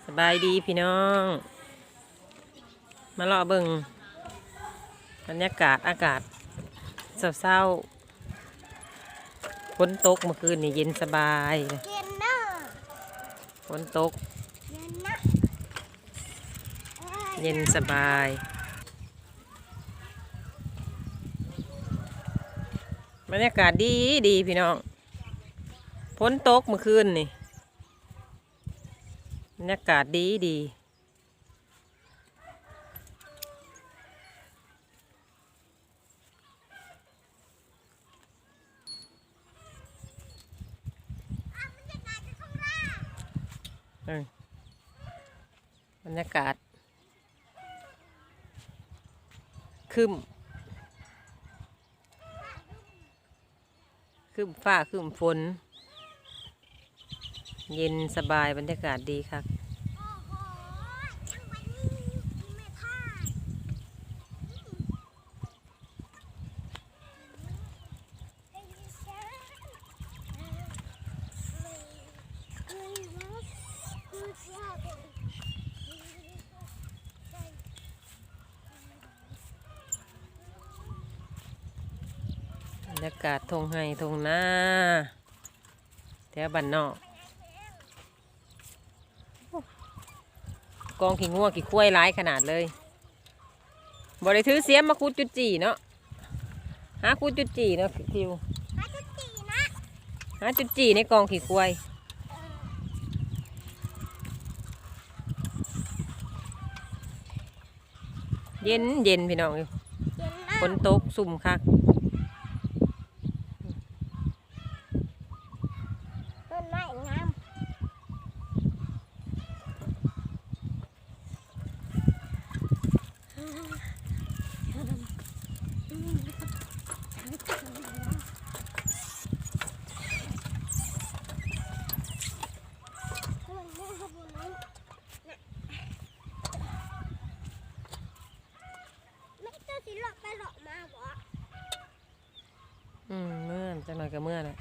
ສະບາຍດີພີ່ນ້ອງ ມາເລາະເບິ່ງບັນຍາກາດ ອາກາດເຊົ້າໆ ຝົນຕົກເມື່ອຄືນນີ້ ເຢັນສະບາຍ ເຢັນເນາະ ຝົນຕົກ ເຢັນນະ ເອີ ເຢັນສະບາຍ ບັນຍາກາດດີໆ ພີ່ນ້ອງ ຝົນຕົກເມື່ອຄືນນີ້ ບັນຍາກາດດີໆ ເອີ ບັນຍາກາດຄຶ້ມ ຄຶ້ມຟ້າຄຶ້ມຝົນ ເຢັນສະບາຍ ບັນຍາກາດດີຄັກ. ບັນຍາກາດທົ່ງໄຮ່ທົ່ງນາ ແຖວບ້ານນອກ ກອງຂີ້ງົວຂີ້ຄວາຍຫຼາຍຂະໜາດເລີຍ. ບໍ່ໄດ້ຖືສຽມມາຂຸດຈຸດຈີ່ເນາະ ຫາຂຸດຈຸດຈີ່ເນາະ ທິວ ຫາຈຸດຈີ່ນະ ຫາຈຸດຈີ່ໃນກອງຂີ້ຄວາຍ. ເອີ ເຢັນໆ ພີ່ນ້ອງເອີຍ ເຢັນນະ ຝົນຕົກຊຸ່ມຄັກ ຕົ້ນໄມ້ງາມ. ແມ່ເຈົ້າຊິເລາະໄປເລາະມາບໍ່? ອືມ ເມືອ ຈັກໜ້ອຍກໍເມືອແຫຼະ.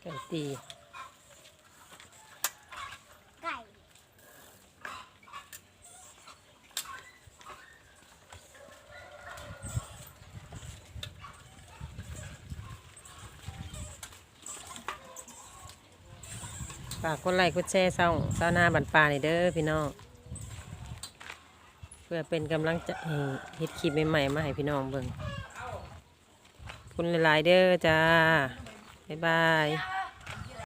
ໄກ່ຕີ ໄກ່ ຝາກກົດໄລ້ກົດແຊຊ່ອງຊາວນາບ້ານປ່ານີ້ເດີພີ່ນ້ອງ ເພື່ອເປັນກຳລັງໃຈໃຫ້ເຮັດຄລິບໃໝ່ໆ ມາໃຫ້ພີ່ນ້ອງເບິ່ງ. ຂອບຄຸນຫຼາຍໆເດີຈ້າ ບາຍບາຍ.